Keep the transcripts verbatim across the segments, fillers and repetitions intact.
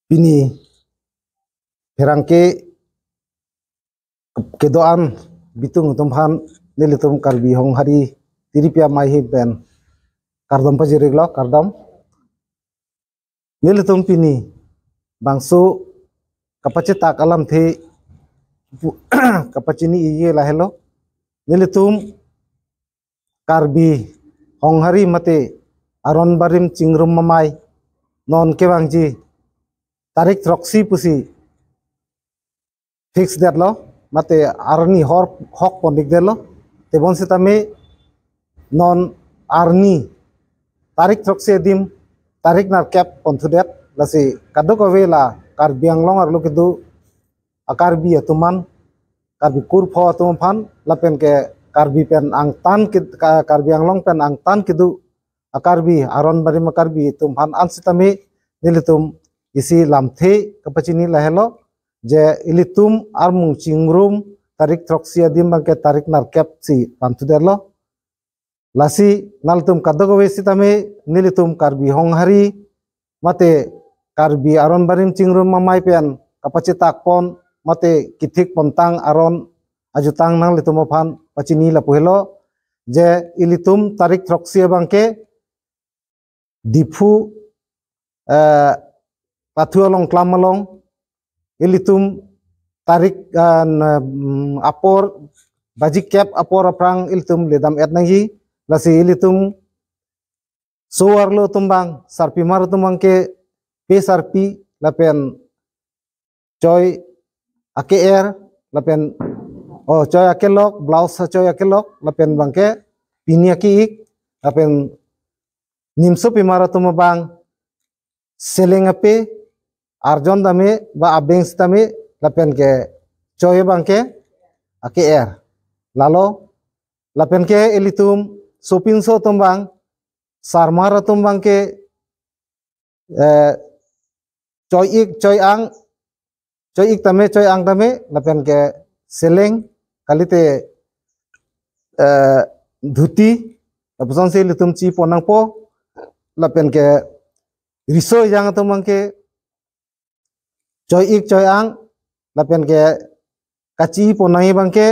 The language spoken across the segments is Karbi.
Pini pherangke kedo-an bitung atum aphan nelitum Karbi Honghari Tiripi Amei ahin pen kardom pajir-iklo, kardom. Nelitum pini bangso kapachetak alamthe pu- kapachini-ikji lahelo. Nelitum Karbi Honghari mate Aron Barim Chingrum Amei non kevangji tarik throksi pusi fix detlo, mate arni hor hok pon-ikdetlo. Tebonsitame non arni tarik throksi adim tarik nerkep ponthudet. Lasi kadokave la Karbi Anglong arlo kedo a-Karbi atum aphan, Karbi kurpho atum aphan, lapen ke Karbi pen angtan ke, Ka- Karbi Anglong pen angtan kedo a-Karbi, Aron Barim a-Karbi atum aphan an sitame nelitum isi lamthe kapachini lahelo, je ilitum armung chingrum tarik throksi adim abangke tarik nerkep si panthudetlo. Lasi nanglitum kadokave sitame nelitum Karbi Honghari mate Karbi Aron Barim Chingrum Amei pen kapachetak pon mate kethik pontang aron ajutang nanglitum aphan pachini lapu helo, je ilitum tarik throksi abangke Diphu, eh, pathu along, klam along, ilitum tarik, eh, n- mm, apor, baji kep apor aphrang ilitum ledam-et nangji. Lasi ilitum so-arlo atum abang, sarpimar atum abangke pe sarpi lapen choi ake-er, lapen, oh, choi akelok, blouse achoi akelok, lapen abangke pini ake-ik, lapen nimsopimar atum abang seleng ape, arjon tame ba abeng sitame, lapen ke choi abangke ake-er. Lalo, lapen ke ilitum sopinso atum abang, sarmar atum abangke, eh, choi-ik, choi-ang, choi-ik tame, choi-ang tame, lapen ke seleng, kalite, eh, dhuti, lapusonsi ilitum chi pon nangpo, lapen ke riso ejang atum abangke choi-ik, choi-ang, lapen ke kachi pon nangji abangke,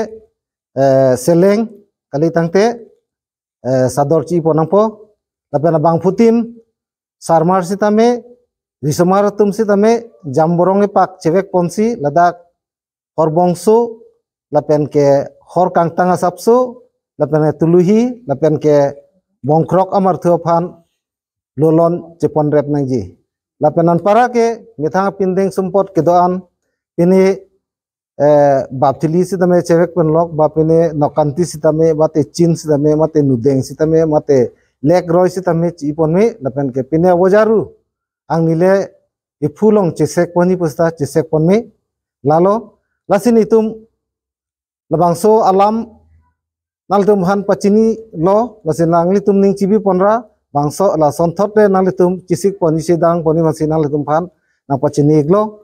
eh, seleng, kalitangte, eh, sador chi pon nangpo, lapen abangphutin, sarmar sitame, risomar atum sitame, jamborong epak chevek ponsi, ladak horbongso, lapen ke hor kangtang asapso, lapen ke tuluhi, lapen ke bongkrok amarthu aphan lolon cheponrep nangji. Lapen anparke methang pindeng sumpot kedo-an, pine, eh, bapthili sitame chevek ponlok, ba pine nokkanti sitame, mate chin sitame, mate nudeng sitame, mate lekroi sitame chi ponme, lapen ke pine avojaru angnile iphu along chesek ponji pusita chesek ponme. Lalo, lasi nelitum labangso alam nanglitum aphan pachinilo, lasi nanglitum ning chibi ponra, bangso lasonthot le nanglitum chesik ponji, chedang ponji, masi nanglitum aphan nangpachini-iklo.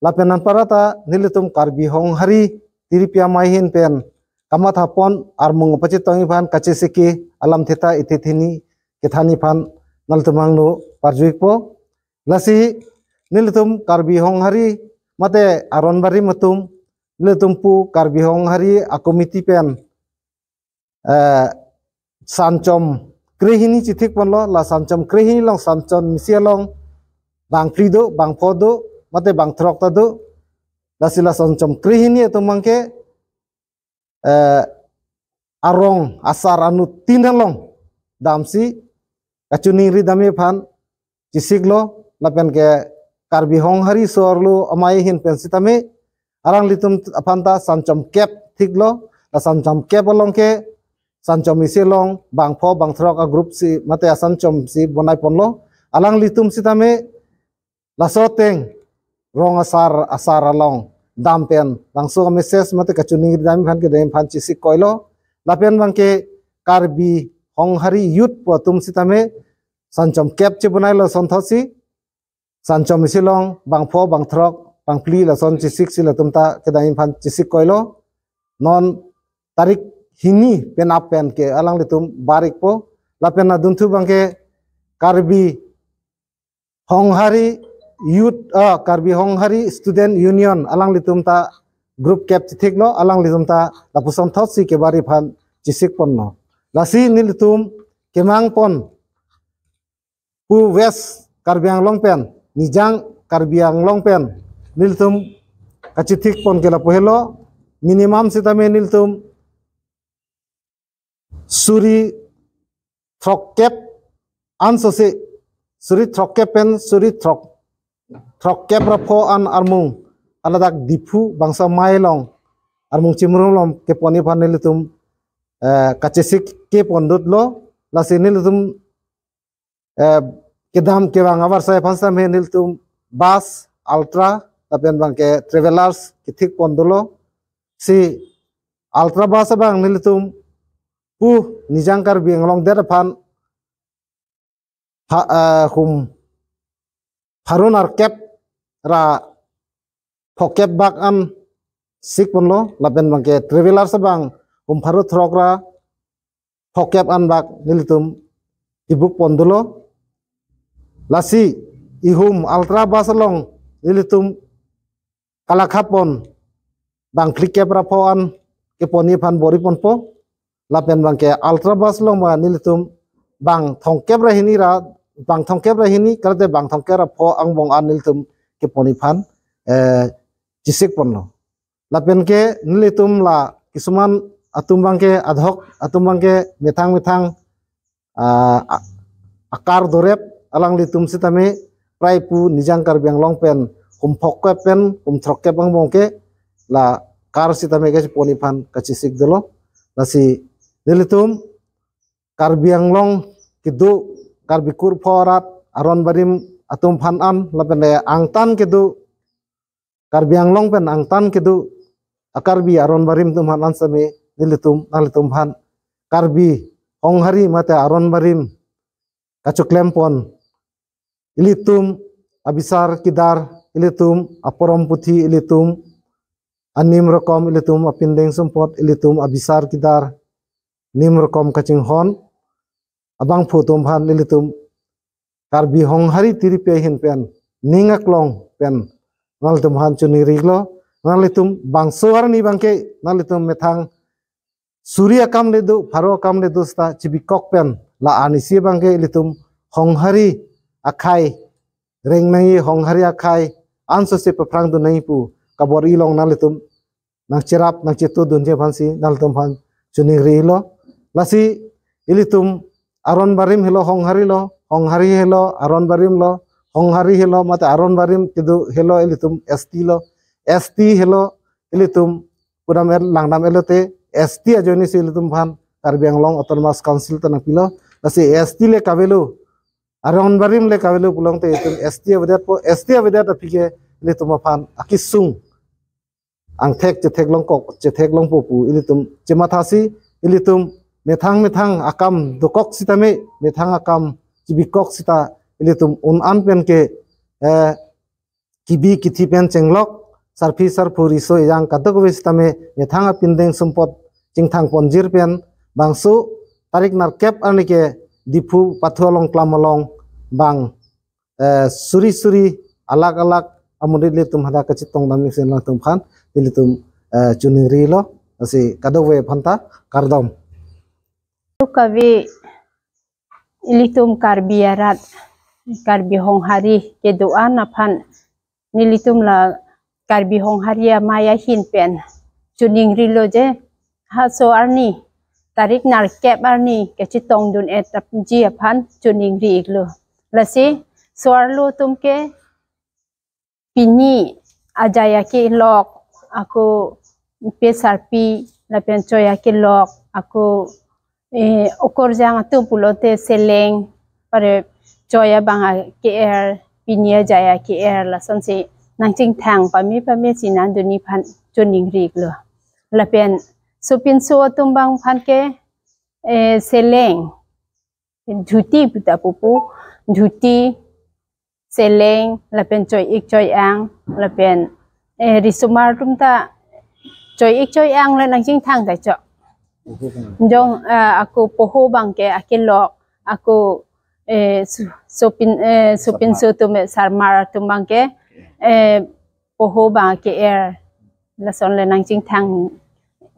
Lapen anparta nelitum Karbi Honghari Tiripi Amei ahin pen kamatha pon armung pachetongji aphan kachesik ke alamthe ta ithe theni kethanji aphan nanglitum angno parju-ikpo. Lasi nelitum Karbi Honghari mate Aron Barim atum, nelitum pu Karbi Honghari a-committee pen, eh, sanchom krehini chithik ponlo, la sanchom krehini along, sanchom isi along bangphli do, bangpho do, mate bangthrok ta do. Lasi la sanchom krehini atum abangke, eh, arong asar anut tin along damsi kachiningri damji aphan chesiklo, lapen ke Karbi Honghari so-arlo amei ahin pen sitame, alanglitum aphan ta sanchom kep thiklo, la sanchom kep along ke, sanchom isi along, bangpho, bangthrok a-group si, mate asanchom si bonai ponlo, alanglitum sitame, laso ateng rong asar, asar along dam pen, bangso message mate kachiningri damji aphan kedam aphan chesik koilo, lapen abangke Karbi Honghari youth pu atum sitame, sanchom kep chebonailo sonthotsi, sanchom isi along, bangpho, bangthrok, bangphli lason chesiksi latum ta kedam aphan chesik koilo. Non tarik hini penap pen ke alanglitum bar-ikpo. Lapen adunthu abangke Karbi Honghari Youth, ah, Karbi Honghari Student Union alanglitum ta group kep chithiklo, alanglitum ta lapuson thotsi kebari aphan chisik ponlo. Lasi nelitum kemang pon pu West Karbi Anglong pen, Nijang Karbi Anglong pen nelitum kachithik pon ke lapu helo, minimum sitame nelitum suri throkkep ansose, suri throkkep pen suri throk, throkkep ra pho an armung, aladak Diphu bangso amei along armung chimrum along kepon aphan nelitum, eh, kachesik ke pondutlo. Lasi nelitum, eh, kedam kevang avarsai aphan sitame nelitum bus, Ultra, lapen abangke Travellers kethik pon dolo. Si Ultra bus abang nelitum pu Nijang Karbi Anglong det aphan pha-, eh, hum pharo nerkep ra phokep bak an sik ponlo, lapen abangke Travellers abang hum pharo throk ra phokep an bak nelitum tibuk pon dolo. Lasi ihum Ultra bus along nelitum kalakha pon bang phlikep ra pho an kepon aphan bor-i ponpo. Lapen abangke Ultra bus along abang nelitum bang thomkep ra hini ra, bang thomkep ra hini kalite bang thomkep ra pho angbong an nelitum kepon aphan, eh, chisik ponlo. Lapen ke nelitum la kisuman atum abangke adhok atum abangke methang methang, ah, a-, akar dorep, alanglitum sitame prai pu Nijang Karbi Anglong pen hum phokep pen hum throkkep angbong ke la kar sitame kachepon aphan kachisik dolo. Lasi nelitum Karbi Anglong kedo, Karbi kur pho arat aron barim atum aphan an lapen le angtan kedo, Karbi Anglong pen angtan kedo a-Karbi aron barim atum aphan an sitame nelitum nanglitum aphan Karbi Honghari mate aron barim kachoklem pon, ilitum abisar kedar, ilitum aporom puthi, ilitum anim rokom, ilitum apindeng sumpot, ilitum abisar kedar, nim rokom kachinghon abangphu atum aphan ilitum Karbi Honghari tiripi ahin pen ning aklong pen nanglitum aphan choningri iklo. Nanglitum bangso arni abangke nanglitum methang suri akam le do, pharo akam le do seta chibikok pen la arnisi abangke ilitum Honghari akhei reng nangji, Honghari akhei ansose paphrang dun nangji pu kabor-i along nanglitum nangcherap nangchetu dunji aphansi nanglitum aphan choningri iklo. Lasi ilitum aron barim helo Honghari lo, Honghari helo aron barim lo, Honghari helo mate aron barim kedo helo ilitum S T lo, S T helo ilitum pudam el langdam elote S T ajoinesi ilitum aphan Karbi Anglong Autonomous Council ta nangpilo. Lasi S T le kavelo, aron barim le kavelo pulongte itum S T avedetpo, S T avedet aphi ke ilitum aphan akesung angthek chetheklong kok, chetheklongpo pu ilitum chemathasi, ilitum methang methang akam dokok sitame, methang akam chibikok seta ilitum un-an pen ke, eh, kebi kethe pen chenglok, sarpi sarpo riso ejang kadokave sitame methang apindeng sumpot chingthang ponjir pen bangso tarik nerkep arni ke Diphu pathu along klam along bang, eh, suri suri alak alak amonit ilitum hadak kachetong dam isi nangtum aphan ilitum, eh, choningri iklo. Lasi kadokave aphanta kardom. Kave ilitum Karbi arat, Karbi Honghari kedo-an aphan nelitum la Karbi Honghari amei ahin pen choningrilo je, halaso arni tarik nerkep arni kachetong dun-et apji aphan choningri iklo. Lasi so-arlo atum ke pini ajai akelok, ako pe sarpi lapen choi akelok, ako, eh, okorjang atum pulote seleng, pare choi abang ake-er, pini ajai ake-er, lasonsi nangchingthang pame pame si nangdunji aphan choningri iklo. Lapen sopinso atum abang aphan ke, eh, seleng, dhuti puta pupu, dhuti, seleng, lapen choi-ik choi-ang, lapen, eh, risomar atum ta choi-ik choi-ang le nangchingthang ta chok. Jong, eh, ako poho abang ke akelok, ako eh, su- sopin eh, sopinso atum, eh, sarmar atum abangke, eh, poho abang ke-er, lason le nangchingthang,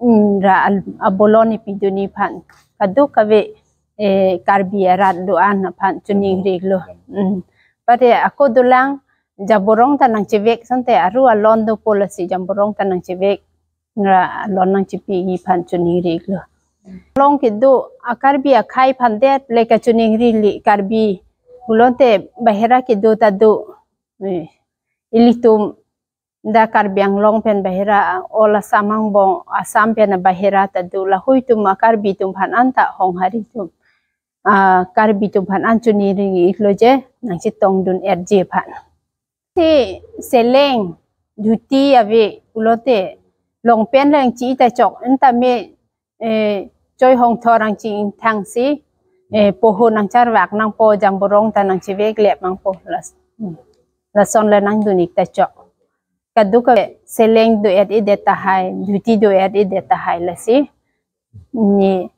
mm, ra al- abolon ipidun aphan kadokave, eh, Karbi arat do-an aphan choningri iklo. Mm. Pate ako dolang Jamborong ta nangchevek, sante aru alon dopo, lasi Jamborong ta nangchevek, ra alon nangchepi aphan choningri iklo. Long kedo a-Karbi akhei aphan det le kachoningri li, Karbi pulote bahera kedo ta do. Eh, ilitum dak Karbi Anglong pen bahera, all Assam angbong, Assam pen bahera ta do, lahei atum a-Karbi atum aphan anta Honghari atum, a-Karbi atum aphan an choningri iklo je, nangchetongdun-etji aphan. Si seleng, dhuti ave pulote, long pant le nangchi-i ta chok, anta me, eh, choi hongthor nangchingthangsi, eh, poho nangcharvak nangpo, Jamborong ta nangchevek lep nangpo, las- hmm. Lason le nangdun ik ta chok. Kadokave seleng do-et-edet tahai, dhuti do-et-edet tahai, lasi ni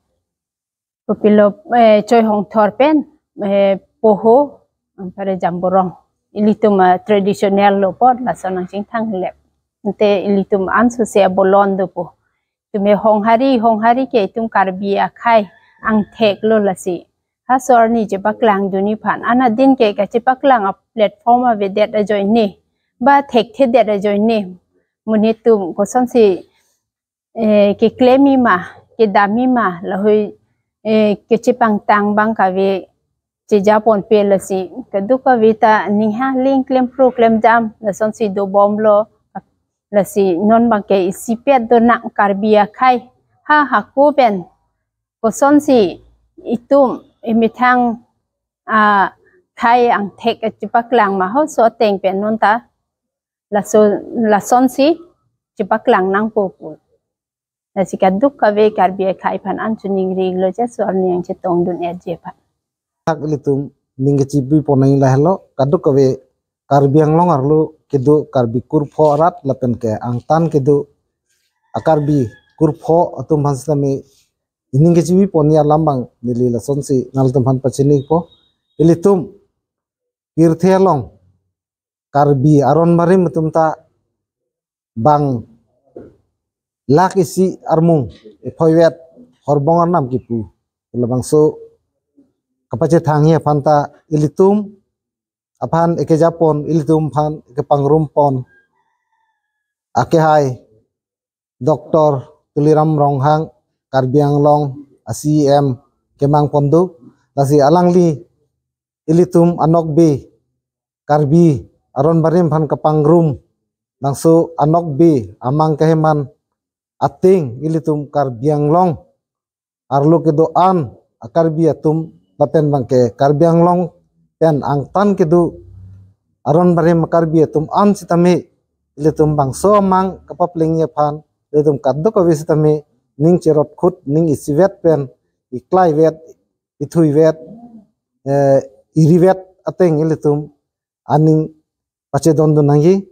kopilo, eh, choi hongthor pen, eh, poho, anpare Jamborong, ilitum, eh, traditional lo apot, lason nangchingthang lep. Ante ilitum ansose abolon dopo. Itum e Honghari, Honghari ke itum Karbi akhei angthek lo, lasi ha so arni chepaklangdun aphan, anadin ke kachepaklang a-platform avedet ajoine, ba thekthedet ajoine, monit atum kosonsi, eh, keklem-i ma, kedam-i ma, lahei, eh, kachepangtang abang kave chejaponpe, lasi kadokave ta ning ha ling klemphru klemjam lasonsi dobomlo. Lasi non abangke isipet do nang Karbi akhei, ha hako pen kosonsi itum emethang akhei angthek chepaklang ma, ho so ateng pen non ta laso- lasonsi chepaklang nangpo pu. Lasi kadokave Karbi akhei aphan an choningri iklo je, so arni nangchetongdun-etji aphan. Thak ilitum ning kechepi ponnang lahelo, kadokave Karbi Anglong arlo kedo Karbi kurpho arat lapen ke angtan kedo a-Karbi kurpho atum aphan sitame ining kechepi pon-i alam abang neli lasonsi nanglitum aphan pachini ikpo. Ilitum pirthe along Karbi aron barim atum ta bang lakh isi armung ephoivet horbong arnam kipu. Labangso kapachethangji aphan ta ilitum aphan ekejapon, ilitum aphan ekepangrum pon akehai Doctor Tuliram Ronghang, Karbi Anglong a-C E M kemang pon do. Lasi alangli ilitum anokbe Karbi aron barim aphan kepangrum, bangso anokbe amang keheman ateng ilitum Karbi Anglong arlo kedo-an a-Karbi atum lapen abangke Karbi Anglong pen angtan kedo aron barim a-Karbi atum an sitame ilitum bangso amang kapaplengji aphan ilitum kadokave sitame ning cherot khut, ning isivet pen iklaivet, ithuivet, eh, irivet ateng ilitum aning pachedondun nangji.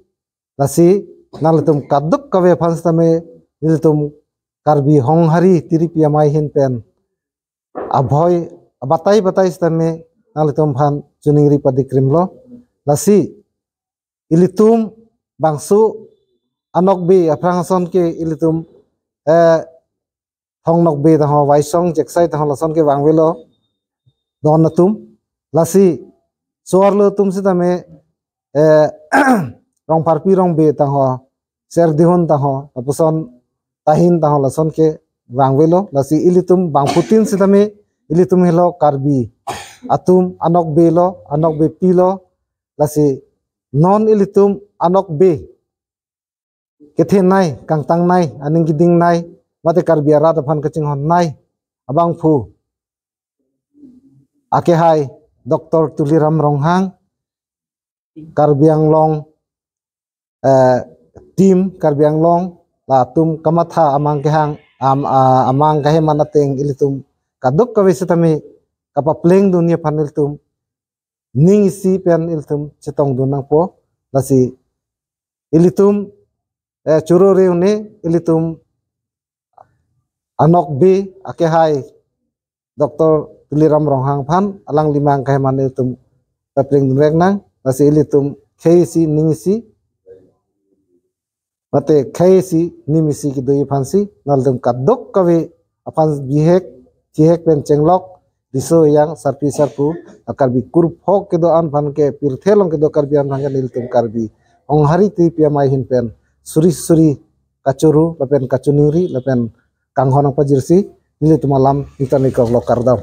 Lasi nanglitum kadokave aphan sitame ilitum Karbi Honghari tiripi amei ahin pen abhoi abatai batai sitame nanglitum aphan choningri padikrimlo. Lasi ilitum bangso anokbe aphrang ason ke ilitum, eh, Thong Nokbe tangho, Waisong Jeksai tangho lason ke vangvelo don atum. Lasi so-arlo atum sitame, eh, Rongpharpi Rongbe tangho, Serdihun tangho, lapuson Tahin tangho lason ke vangvelo. Lasi ilitum bangphutin sitame ilitum helo Karbi atum anokbe lo, anokbepi lo. Lasi non ilitum anokbe kethenei, kangtangnei, aning kedingnei, mate Karbi arat aphan kachinghonnei abangphu akehai Doctor Tuliram Ronghang, Karbi Anglong, eh, team Karbi Anglong, latum kamatha amang kehang, am- ah, amang keheman ateng ilitum kadokave sitame kapaplengdunji aphan ilitum ning isi pen ilitum chetongdun nangpo. Lasi ilitum, eh, choro reune ilitum anokbe akehai Doctor Tuliram Ronghang aphan, alangli mang kahai mane tum tapring dunrek nang, lasi ilitum khei isi ning isi, mate khei isi ning isi kedo aphansi, nangtum kadokave aphan bihek, chihek pen chenglok, riso yang sarpi sarpo, a Karbi kurphok kedo-an aphan ke, pirthe along kedo Karbi an aphan ke nelitum Karbi Honghari Tipi Amei ahin pen suri suri kachoro lapen kachiningri lapen kanghon nangpajirsi nelitum alam ingtan ikok lo, kardom.